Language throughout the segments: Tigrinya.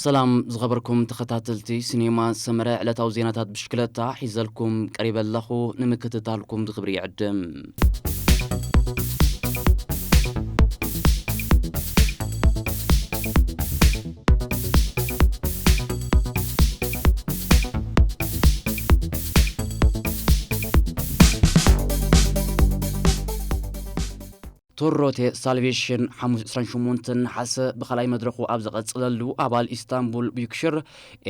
ሰላም ዝኸበርኩም ተኸታተልቲ ሲኔማ ሰመረ፣ ዕለታዊ ዜናታት ብሽክለታ ሒዘልኩም ቀሪበ ኣለኹ። ንምክትታልኩም ብኽብሪ ይዕድም። ቶሮቴ ሳልቬሽን ሓሙስ ዕስራን ሸሞንተን ነሓሰ ብኻልኣይ መድረኹ ኣብ ዝቐጽለሉ፣ ኣባል ኢስታንቡል ቢዩክሽር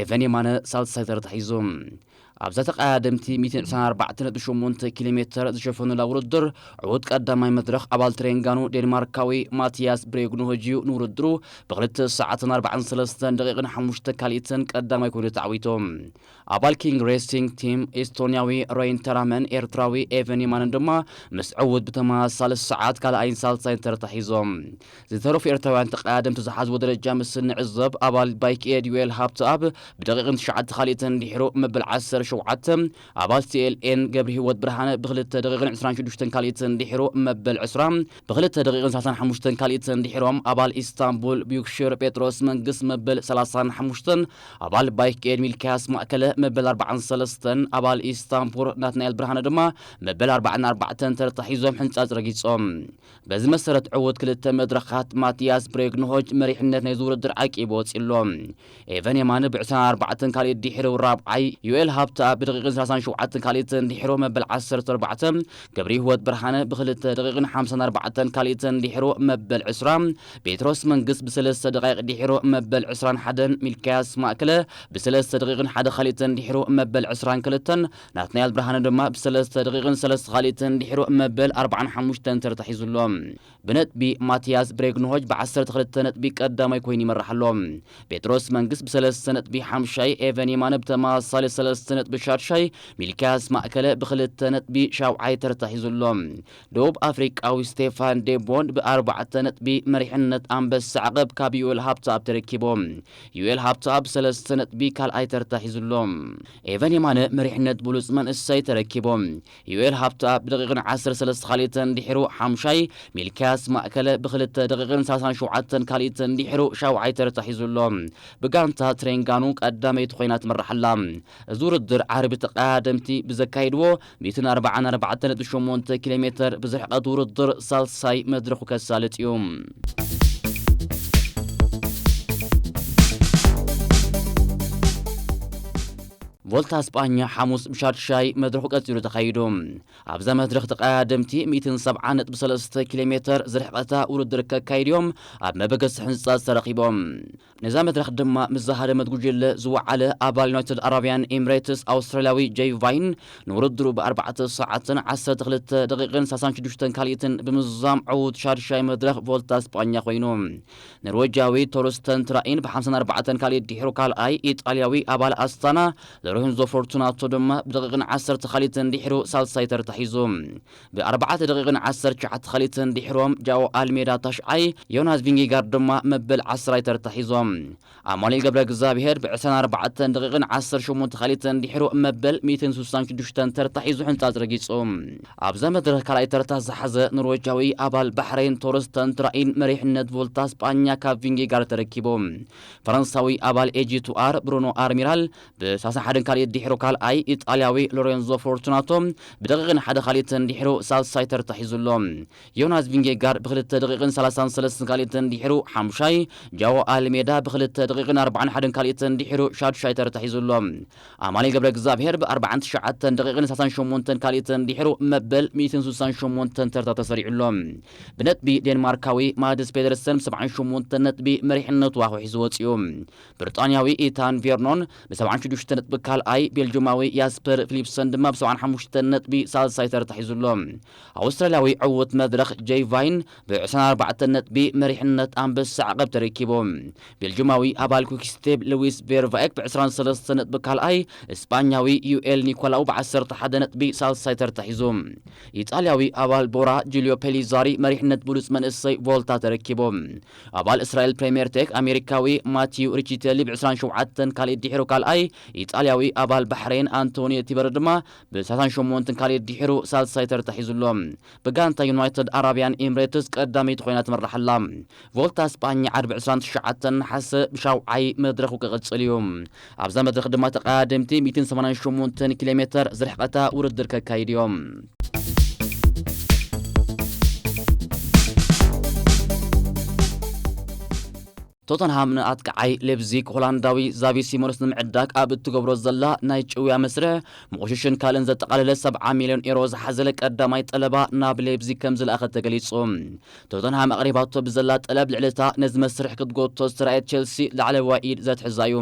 ኤቨን የማነ ሳልሳይ ተርታ ሒዙ። ኣብዛ ተቐዳደምቲ ሚእትን ዕስራን ኣርባዕተን ነጥቢ ሸሞንተ ኪሎ ሜተር ዝሸፈኑላ ውድድር፣ ዕዉት ቀዳማይ መድረኽ ኣባል ትሬንጋኑ ዴንማርካዊ ማቲያስ ብሬግኖሆጅ እዩ ንውድድሩ ብኽልተ ሰዓትን ኣርባዓን ሰለስተን ደቂቕን ሓሙሽተ ካልኢትን ቀዳማይ ኮይኑ ተዓዊቱ። ኣባል ኪንግ ሬሲንግ ቲም ኤስቶንያዊ ሮይን ተራመን ኤርትራዊ ኤቨን የማነን ድማ ምስ ዕዉት ብተመሳሳሊ ሰዓት ካልኣይን ሳልሳይን ተርታ ሒዞም። ዝተረፉ ኤርትራውያን ተቐዳደምቲ ዝሓዝዎ ደረጃ ምስ እንዕዘብ፣ ኣባል ባይክ ኤድ ዩኤል ሃብተኣብ ብደቂቕን ትሽዓተ ካልኢትን ድሒሩ መበል ዓሰርተ ሸውዓተ፣ ኣባል ቲ ኤል ኤን ገብረ ህይወት ብርሃነ ብክልተ ደቂቕን ዕስራን ሽዱሽተን ካልኢትን ድሒሩ መበል ዕስራ፣ ብክልተ ደቂቕን ሰላሳን ሓሙሽተን ካልኢትን ድሒሮም ኣባል ኢስታንቡል ቢዩክሽር ጴጥሮስ መንግስት መበል ሰላሳን ሓሙሽተን፣ ኣባል ባይክ ኤድ ሚልክያስ ማእከለ መበል ኣርባዓን ሰለስተን፣ ኣባል ኢስታንቡል ናትናኤል ብርሃነ ድማ መበል ኣርባዓን ኣርባዕተን ተርታ ሒዞም ሕንጻጽ ረጊጾም። በዚ መሰረት ዕዉት ክልተ መድረኻት ማቲያስ ብሬግንሆጅ መሪሕነት ናይዚ ውድድር ዓቂቡ ወጺኡ ኣሎ። ኤቨን የማነ ብዕስራን ኣርባዕተን ካልኢት ድሒሩ ራብዓይ፣ ዩኤል ሃብተኣብ ብደቂቕን ሰላሳን ሸውዓተን ካልኢትን ድሒሩ መበል ዓሰርተ ኣርባዕተ፣ ገብረ ህይወት ብርሃነ ብክልተ ደቂቕን ሓምሳን ኣርባዕተን ካልኢትን ድሒሩ መበል ዕስራ፣ ጴጥሮስ መንግስት ብሰለስተ ደቃይቕ ድሒሩ መበል ዕስራን ሓደን፣ ሚልክያስ ማእከለ ብሰለስተ ደቂቕን ሓደ ካልኢትን ድሒሩ መበል ዕስራን ክልተን፣ ናትናኤል ብርሃነ ድማ ብሰለስተ ደቂቕን ሰለስተ ካልኢትን ድሒሩ መበል ኣርባዓን ሓሙሽተን ተርታ ሒዙ ኣሎ። ብነጥቢ ማቲያስ ብሬግንሆጅ ብዓሰርተ ክልተ ነጥቢ ቀዳማይ ኮይኑ ይመርሕ ኣሎ። ጴጥሮስ መንግስት ብሰለስተ ነጥቢ ሓምሻይ፣ ኤቨን የማነ ብተመሳሳሊ ሰለስተ ነጥቢ ሻድሻይ፣ ሚልክያስ ማእከለ ብክልተ ነጥቢ ሻብዓይ ተርታ ሒዙ ኣሎ። ደቡብ ኣፍሪቃዊ ስቴፋን ዴቦን ብኣርባዕተ ነጥቢ መሪሕነት ኣንበሳ ዓቐብ ካብ ዩኤል ሃብተኣብ ተረኪቡ። ዩኤል ሃብተኣብ ብሰለስተ ነጥቢ ካልኣይ ተርታ ሒዙ ኣሎ። ኤቨን የማነ መሪሕነት ብሉጽ መንእሰይ ተረኪቡ። ዩኤል ሃብተኣብ ብደቂቕን ዓሰርተ ሰለስተ ካልኢትን ድሒሩ ሓምሻይ፣ ሚልክያስ ማእከለ ብክልተ ደቂቕን ሰላሳን ሸውዓተን ካልኢትን ድሒሩ ሻውዓይ ተርታ ሒዙ ኣሎ። ብጋንታ ትሬንጋኑ ቀዳመይቲ ኮይና ትመርሕ ኣላ። እዚ ውድድር ዓርቢ ተቐዳደምቲ ብዘካይድዎ ሚእትን ኣርባዓን ኣርባዕተን ነጥቢ ሸሞንተ ኪሎ ሜተር ብዝርሕቐት ውድድር ሳልሳይ መድረኹ ከሳልጥ እዩ። ቮልታ ስጳኛ ሓሙስ ብሻድሻይ መድረኹ ቀጺሉ ተኻይዱ። ኣብዛ መድረኽ ተቐዳደምቲ ሚእትን ሰብዓን ነጥቢ ሰለስተ ኪሎ ሜተር ዝርሕቐታ ውድድር ከካይዱ እዮም ኣብ መበገሲ ሕንጻጽ ተረኺቦም። ነዛ መድረኽ ድማ ምስ ዝሃደመት ጉጅለ ዝወዓለ ኣባል ዩናይትድ ኣረብያን ኤምሬትስ ኣውስትራልያዊ ጀይ ቫይን ንውድድሩ ብኣርባዕተ ሰዓትን ዓሰርተ ክልተ ደቂቕን ሰላሳን ሽዱሽተን ካልኢትን ብምዝዛም ዕዉት ሻድሻይ መድረኽ ቮልታ ስጳኛ ኮይኑ። ኖርዌጃዊ ቶርስተን ትራኢን ብሓምሳን ኣርባዕተን ካልኢት ድሒሩ ካልኣይ፣ ኢጣልያዊ ኣባል ኣስታና ሎሬንዞ ፎርቱናቶ ድማ ብደቂቕን ዓሰርተ ካልኢትን ድሒሩ ሳልሳይ ተርታ ሒዙ። ብኣርባዕተ ደቂቕን ዓሰርተ ትሽዓተ ካልኢትን ድሒሮም ጃኦ ኣልሜዳ ታሽዓይ፣ ዮናስ ቪንጌጋርድ ድማ መበል ዓስራይ ተርታ ሒዞም። ኣማኑኤል ገብረ እግዚኣብሄር ብዕስራን ኣርባዕተን ደቂቕን ዓሰርተ ሸሞንተ ካልኢትን ድሒሩ መበል ሚእትን ስሳን ሽዱሽተን ተርታ ሒዙ ሕንጻጽ ረጊጹ። ኣብዛ መድረኽ ካልኣይ ተርታ ዝሓዘ ኖርዌጃዊ ኣባል ባሕሬን ቶርስተን ትራኢን መሪሕነት ቮልታ ስጳኛ ካብ ቪንጌጋርድ ተረኪቡ። ፈረንሳዊ ኣባል ኤጂ ቱ ኣር ብሩኖ ኣርሚራል ብሰላሳን ሓደን ካልኢት ድሒሩ ካልኣይ፣ ኢጣልያዊ ሎሬንዞ ፎርቱናቶ ብደቂቕን ሓደ ካልኢትን ድሒሩ ሳልሳይ ተርታ ሒዙ ኣሎ። ዮናስ ቪንጌጋርድ ብክልተ ደቂቕን ሰላሳን ሰለስተን ካልኢትን ድሒሩ ሓሙሻይ፣ ጃኦ ኣልሜዳ ብክልተ ደቂቕን ኣርባዓን ሓደን ካልኢትን ድሒሩ ሻዱሻይ ተርታ ሒዙ ኣሎ። ኣማኑኤል ገብረ እግዚኣብሄር ብኣርባዓን ትሽዓተን ደቂቕን ሰላሳን ሸሞንተን ካልኢትን ድሒሩ መበል ሚእትን ስሳን ሸሞንተን ተርታ ተሰሪዑ ኣሎ። ብነጥቢ ዴንማርካዊ ማድስ ፔደርሰን ብሰብዓን ሸሞንተን ነጥቢ መሪሕነቱ ኣኹ ሒዙ ወጺኡ። ብሪጣንያዊ ኢታን ቬርኖን ብሰብዓን ሽዱሽተ ነጥቢ ካልኣይ፣ ቤልጅማዊ ያስፐር ፊሊፕሰን ድማ ብሰብዓን ሓሙሽተን ነጥቢ ሳልሳይ ተርታ ሒዙ ኣሎ። ኣውስትራልያዊ ዕዉት መድረኽ ጀይ ቫይን ብዕስራን ኣርባዕተን ነጥቢ መሪሕነት ኣንበሳ ዓቐብ ተረኪቡ። ቤልጅማዊ ኣባል ኩክስቴብ ልዊስ ቬርቫኤክ ብዕስራን ሰለስተን ነጥቢ ካልኣይ፣ እስጳኛዊ ዩኤል ኒኮላው ብዓሰርተ ሓደ ነጥቢ ሳልሳይ ተርታ ሒዙ። ኢጣልያዊ ኣባል ቦራ ጁልዮ ፔሊዛሪ መሪሕነት ብሉጽ መንእሰይ ቮልታ ተረኪቡ። ኣባል እስራኤል ፕሬምየር ቴክ ኣሜሪካዊ ማቲዩ ሪቺቴሊ ብዕስራን ሸውዓተን ካልኢት ድሒሩ ካልኣይ፣ ኢጣልያዊ ኣባል ባሕሬን ኣንቶኒዮ ቲበር ድማ ብ ሰላሳን ሸሞንተን ካልእ ድሒሩ ሳልሳይ ተርታ ሒዙ ኣሎ። ብጋንታ ዩናይትድ ኣረቢያን ኤምሬትስ ቀዳመይቲ ኮይና ትምራሕ ኣላ። ቮልታ ስጳኛ ዓርቢ ዕስራን ትሽዓተን ነሓሰ ብሻውዓይ መድረኹ ክቕጽል እዩ። ኣብዛ መድረኽ ድማ ተቐዳደምቲ ሚእትን ሰማንያን ሸሞንተን ኪሎ ሜተር ዝርሕቐታ ውድድር ከካይድ እዮም። ቶተንሃም ንኣጥቃዓይ ሌፕዚግ ሆላንዳዊ ዛቪ ሲሞንስ ንምዕዳግ ኣብ እትገብሮ ዘላ ናይ ጭውያ መስርሕ፣ ምቑሽሽን ካልእን ዘጠቓለለ ሰብዓ ሚልዮን ኤሮ ዝሓዘለ ቀዳማይ ጠለባ ናብ ሌፕዚግ ከም ዝለኣኸ ተገሊጹ። ቶተንሃም ኣቕሪባቶ ብዘላ ጠለብ ልዕሊ እታ ነዚ መስርሕ ክትጎቶ ዝተራእየት ቸልሲ ላዕለዋይ ኢድ ዘትሕዛ እዩ።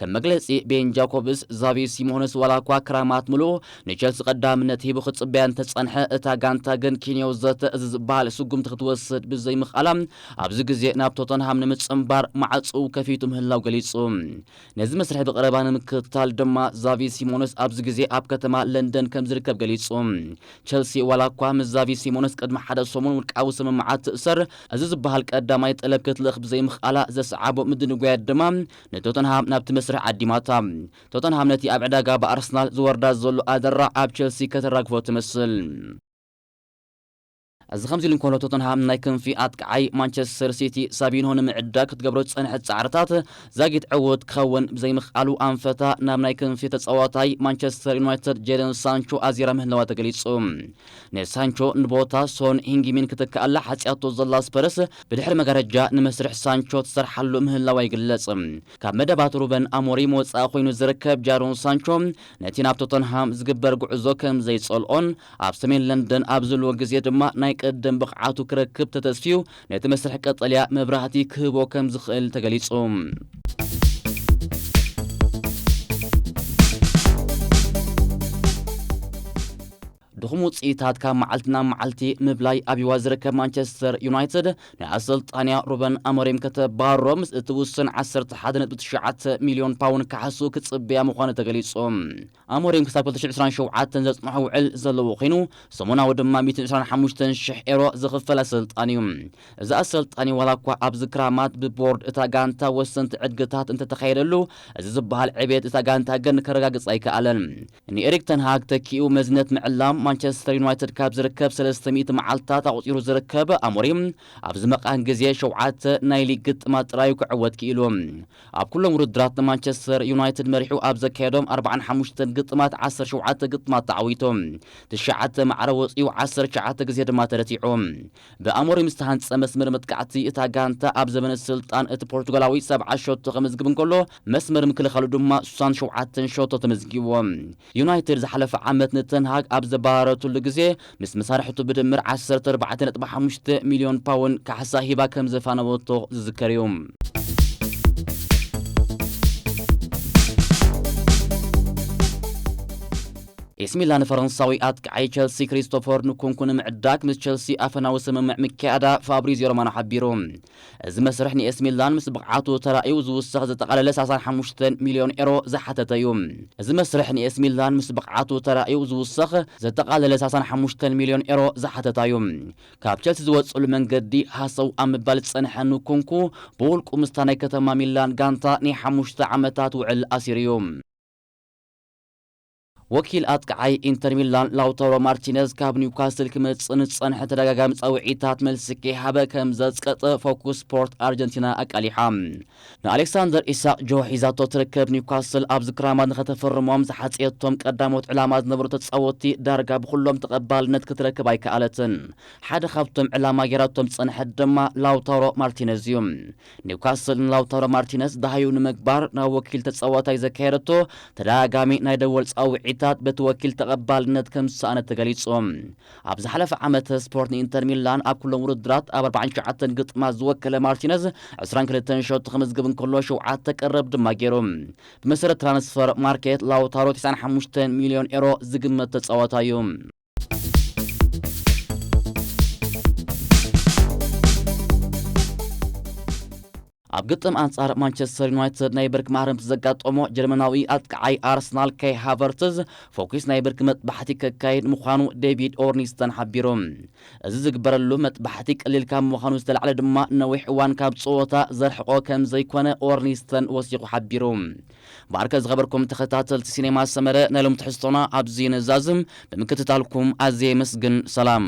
ከም መግለጺ ቤን ጃኮብስ፣ ዛቪ ሲሞንስ ዋላ እኳ ክራማት ምሉእ ንቸልሲ ቀዳምነት ሂቡ ክጽበያ እንተጸንሐ፣ እታ ጋንታ ግን ኪንዮ ዘተ እዚ ዝበሃል ስጉምቲ ክትወስድ ብዘይምኽኣላ፣ ኣብዚ ግዜ ናብ ቶተንሃም ንምጽንባር ማዕጽኡ ከፊቱ ምህላው ገሊጹ። ነዚ መስርሕ ብቐረባ ንምክትታል ድማ ዛቪ ሲሞንስ ኣብዚ ግዜ ኣብ ከተማ ለንደን ከም ዝርከብ ገሊጹ። ቸልሲ ዋላ እኳ ምስ ዛቪ ሲሞንስ ቅድሚ ሓደ ሰሙን ውልቃዊ ስምምዓት ትእሰር፣ እዚ ዝበሃል ቀዳማይ ጠለብ ክትልእኽ ብዘይምኽኣላ ዘሰዓቦ ምድንጓያት ድማ ንቶተንሃም ናብቲ መስርሕ ዓዲማታ። ቶተንሃም ነቲ ኣብ ዕዳጋ ብኣርሰናል ዝወርዳ ዘሎ ኣደራዕ ኣብ ቸልሲ ከተራግፎ ትመስል። እዚ ከምዚ ኢሉ እንከሎ፣ ቶተንሃም ናይ ክንፊ ኣጥቃዓይ ማንቸስተር ሲቲ ሳቢንሆ ንምዕዳግ ክትገብሮ ዝጸንሐት ጻዕርታት ዛጊት ዕዉት ክኸውን ብዘይምኽኣሉ፣ ኣንፈታ ናብ ናይ ክንፊ ተጻዋታይ ማንቸስተር ዩናይትድ ጄደን ሳንቾ ኣዚራ ምህላዋ ተገሊጹ። ንሳንቾ ንቦታ ሶን ሂንጊሚን ክትከኣላ ሓጽያቶ ዘላ ስፐርስ፣ ብድሕሪ መጋረጃ ንመስርሕ ሳንቾ ትሰርሓሉ ምህላዋ ይግለጽ። ካብ መደባት ሩበን ኣሞሪም ወጻኢ ኮይኑ ዝርከብ ጃዶን ሳንቾ፣ ነቲ ናብ ቶተንሃም ዝግበር ጉዕዞ ከም ዘይጸልኦን፣ ኣብ ሰሜን ለንደን ኣብ ዝህልዎ ግዜ ድማ ናይ ቀደም ብቕዓቱ ክረክብ ተተስፍዩ፣ ነቲ መስርሕ ቀጠልያ መብራህቲ ክህቦ ከም ዝኽእል ተገሊጹ። ድኹም ውጽኢታት ካብ መዓልቲ ናብ መዓልቲ ምብላይ ኣብይዋ ዝርከብ ማንቸስተር ዩናይትድ፣ ናይ ኣሰልጣንያ ሩበን ኣሞሪም ከተባርሮ ምስ እትውስን ዓሰርተ ሓደ ነጥቢ ትሽዓተ ሚልዮን ፓውንድ ካሕሱ ክጽበያ ምዃኑ ተገሊጹ። ኣሞሪም ክሳብ ክልተ ሽሕ ዕስራን ሸውዓተን ዘጽንሖ ውዕል ዘለዎ ኮይኑ፣ ሰሙናዊ ድማ ሚእትን ዕስራን ሓሙሽተን ሽሕ ኤሮ ዝኽፈል ኣሰልጣኒ እዩ። እዚ ኣሰልጣኒ ዋላ እኳ ኣብዚ ክራማት ብቦርድ እታ ጋንታ ወሰንቲ ዕድግታት እንተተኻየደሉ፣ እዚ ዝበሃል ዕቤት እታ ጋንታ ግን ከረጋግጽ ኣይከኣለን። ንኤሪክ ተንሃግ ተኪኡ መዝነት ምዕላም ማንቸስተር ዩናይትድ ካብ ዝርከብ ሰለስተ ሚእቲ መዓልታት ኣቑጺሩ ዝርከብ ኣሞሪም፣ ኣብዚ መቓን ግዜ ሸውዓተ ናይ ሊግ ግጥማት ጥራዩ ክዕወት ክኢሉ። ኣብ ኩሎም ውድድራት ንማንቸስተር ዩናይትድ መሪሑ ኣብ ዘካየዶም ኣርባዓን ሓሙሽተን ግጥማት ዓሰርተ ሸውዓተ ግጥማት ተዓዊቱ። ትሽዓተ ማዕረ ወጺኡ ዓሰርተ ትሽዓተ ግዜ ድማ ተረቲዑ። ብኣሞሪም ዝተሃንጸ መስመር መጥቃዕቲ እታ ጋንታ ኣብ ዘመነ ስልጣን እቲ ፖርቱጋላዊ ሰብዓ ሸቶ ከምዝግብ እንከሎ፣ መስመር ምክልኻሉ ድማ ስሳን ሸውዓተን ሸቶ ተመዝጊብዎ። ዩናይትድ ዝሓለፈ ዓመት ንተንሃግ ኣብ ዘባረረትሉ ግዜ ምስ መሳርሕቱ ብድምር ዓሰርተ ኣርባዕተ ነጥቢ ሓሙሽተ ሚልዮን ፓውንድ ካሕሳ ሂባ ከም ዘፋነወቶ ዝዝከር እዩ። ኤሲ ሚላን ፈረንሳዊ ኣጥቃዓይ ቸልሲ ክሪስቶፈር ንኩንኩ ንምዕዳግ ምስ ቸልሲ ኣፈናዊ ስምምዕ ምክያዳ ፋብሪዚዮ ሮማኖ ሓቢሩ። እዚ መስርሕ ንኤሲ ሚላን ምስ ብቕዓቱ ተራእዩ ዝውሰኽ ዘጠቓለለ ሰላሳን ሓሙሽተን ሚልዮን ኤሮ ዝሓተተ እዩ። እዚ መስርሕ ንኤሲ ሚላን ምስ ብቕዓቱ ተራእዩ ዝውሰኽ ዘጠቓለለ ሰላሳን ሓሙሽተን ሚልዮን ኤሮ ዝሓተታ እዩ። ካብ ቸልሲ ዝወጽሉ መንገዲ ሃሰው ኣብ ምባል ዝጸንሐ ንኩንኩ ብውልቁ ምስታ ናይ ከተማ ሚላን ጋንታ ናይ ሓሙሽተ ዓመታት ውዕል ኣሲሩ እዩ። ወኪል ኣጥቃዓይ ኢንተር ሚላን ላውታሮ ማርቲነዝ ካብ ኒውካስል ክመጽእ ንዝጸንሐ ተደጋጋሚ ጻውዒታት መልሲ ከይሃበ ከም ዘጽቀጠ ፎኩስ ስፖርት ኣርጀንቲና ኣቃሊሓ። ንኣሌክሳንደር ኢሳቅ ጆ ሒዛቶ ትርከብ ኒውካስል ኣብዚ ክራማት ንኸተፈርሞም ዝሓጽየቶም ቀዳሞት ዕላማ ዝነበሩ ተጻወትቲ ዳርጋ ብኹሎም ተቐባልነት ክትረክብ ኣይከኣለትን። ሓደ ካብቶም ዕላማ ጌራቶም ዝጸንሐት ድማ ላውታሮ ማርቲነዝ እዩ። ኒውካስል ንላውታሮ ማርቲነዝ ደሃዩ ንምግባር ናብ ወኪል ተጻዋታይ ዘካየደቶ ተደጋጋሚ ናይ ደወል ጻውዒታት በቲ ወኪል ተቐባልነት ከም ዝሰኣነት ተገሊጹ። ኣብ ዝሓለፈ ዓመት ስፖርት ንኢንተር ሚላን ኣብ ኩሎም ውድድራት ኣብ ኣርባዓን ትሽዓተን ግጥማት ዝወከለ ማርቲነዝ ዕስራን ክልተን ሸቶ ክምዝግብ እንከሎ ሸውዓተ ቀረብ ድማ ገይሩ። ብመሰረት ትራንስፈር ማርኬት ላውታሮ ተስዓን ሓሙሽተን ሚልዮን ኤሮ ዝግመት ተጻዋታይ እዩ። ኣብ ግጥም ኣንጻር ማንቸስተር ዩናይትድ ናይ ብርኪ ማህረምቲ ዘጋጠሞ ጀርመናዊ ኣጥቃዓይ ኣርሰናል ካይ ሃቨርትዝ ፎኪስ ናይ ብርኪ መጥባሕቲ ከካይድ ምዃኑ ዴቪድ ኦርኒስተን ሓቢሩ። እዚ ዝግበረሉ መጥባሕቲ ቀሊል ካብ ምዃኑ ዝተላዕለ ድማ ነዊሕ እዋን ካብ ጸወታ ዘርሕቆ ከም ዘይኮነ ኦርኒስተን ወሲኹ ሓቢሩ። እምበኣርከ ዝኸበርኩም ተኸታተልቲ ሲኔማ ሰመረ ናይ ሎም ትሕዝቶና ኣብዚ ነዛዝም ብምክትታልኩም ኣዝየ የመስግን። ሰላም።